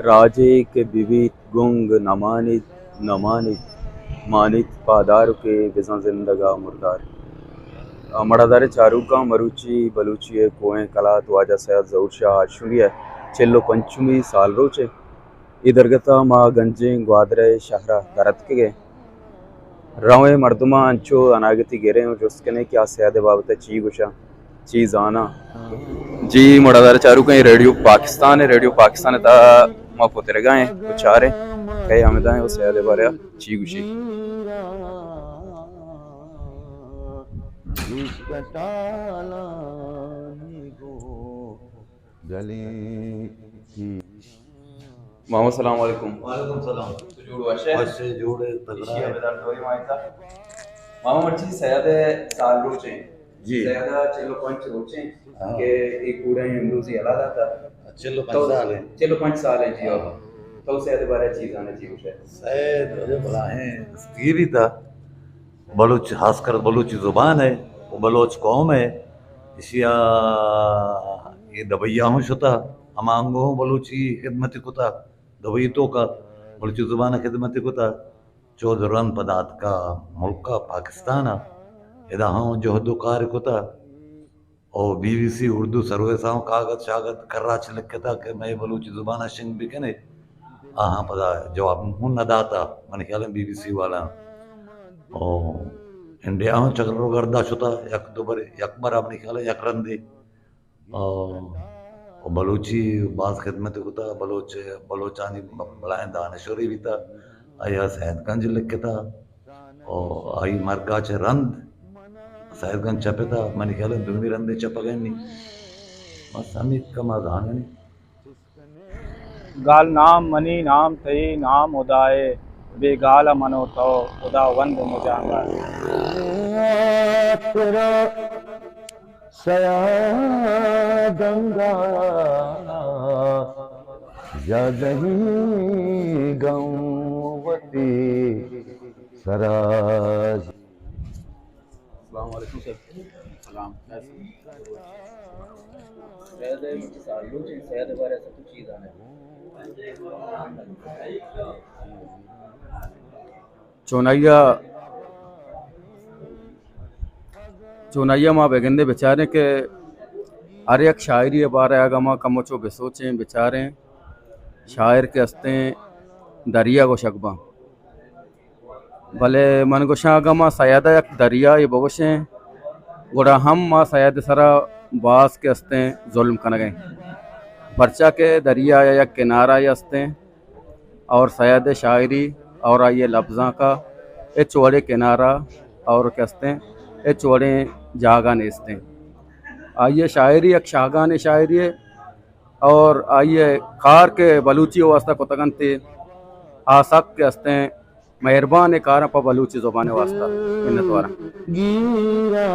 راجے کہ ببیت گنگ نمانیت، نمانیت، مانیت پادار و کہ بزاں زندگ ء مردار۔ آ، مڑاداریں چاروکاں، مروچی بلوچی ء کوہیں کلات واجہ سید ظہور شاہ ہاشمی ء چل و پنچمی سال روچ ء۔ اے درگت ء ما گنجیں گوادر ء شہر ء در اتکگ ایں۔ رویں مردماں انچو اناگتی گریں و جست کنیں کہ آ سید ء بابت ء چی گوشاں، چی زاناں۔ جی، مڑادار چاروکاں، اے ریڈیو پاکستان ء، ریڈیو پاکستان ء تہا ما پترگا ایں و چاریں کہ ہمدا ایں و سید ء بارے ء چی گوشی۔ ماما، السلام علیکم۔ وعلیکم السلام۔ تو جوڑ وش ئے؟ وش ئے، جوڑ ئے، تگڑا ئے؟ ایشی ء بدار دوئی ماہ تا۔ ماما، مرچی سید ء سال روچ ایں۔ جی۔ سید ء چل و پنچ روچ ایں ہاں۔ کہ اے کوڑا ایں امروزی ہلا داتا۔ چل و پنچ تو سال ایں۔ چل و پنچ سال ایں، جی ہاں۔ ہاں۔ تو سید ء بارے چی زانے، چی گوشے؟ سید بڑا بلاہیں ہستی بیتا۔ بلوچ، خاص کر بلوچی زبان ء و بلوچ قوم ء، ایشی ء اے دبئی ء ہوں شتا، ہما انگو ہوں بلوچی خدمت کتا، دبئی توکا بلوچی زبان ء خدمت کتا، چو دران پدا اتکا ملک ء پاکستان ء، ادا ہوں جہد و کار کتا۔ او B B C Urdu service آں کاگد شاگد کراچ لکھتا کہ مئے بلوچی زبان ء شنگ بکنے۔ آہاں پدا جواب ہوں نہ داتا، منی خیال ء بی بی سی والا۔ او انڈیا ہوں چکر و گردا شتا، یک دو بر، یک بر منی خیال ء یک رندے۔ او، او بلوچی باز خدمت کتا، بلوچ، بلوچانی ب-، بلائیں دانشوری بیتا۔ آیا سید گنج لکھتا۔ او آئی مرگا چہ رند سید گنج چپتا، منی خیال ء دومی رندے چپگ ء نی۔ بس ہمیت کما زاننی۔ گال نام منی نام تئی نام ہدائے، بے گال ء من و تو ہداوند مجاہدہ۔ ترا سیاد انگا زیادہ ہی گم وتی سرا۔ السلام علیکم سر۔ سلام۔ سید ء سال روچ ایں، سید ء بارے ء تو چی زانے؟ چونائیا، چونائیا ما بگندے بچاریں کہ ہر یک شاعری ء بارے ء اگاں ما کمو چو بسوچیں، بچاریں، شاعر کہ استیں دریا گوشگ باں۔ بلے من گوشاں اگاں ما سید ء یک دریائے بگوشیں، گڑا ہم ما سید ء سرا باز کہ استیں ظلم کنگ ء ایں۔ پرچا کہ دریا ء یک کنارہ ئے استیں اور سید ء شاعری اور آئی ء لبزانک ء ہچ وڑیں کنارہ اور کہ استیں ہچ وڑیں جاگہ نیستیں۔ آئی ء شاعری یک شاہگانیں شاعری ء اور آئی ء کار کہ بلوچی ء واستہ کتگ انت، آ سک کہ استیں مہربانیں کاراں پہ بلوچی زبان ء واستہ۔ منتواراں۔ گیرا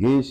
گیش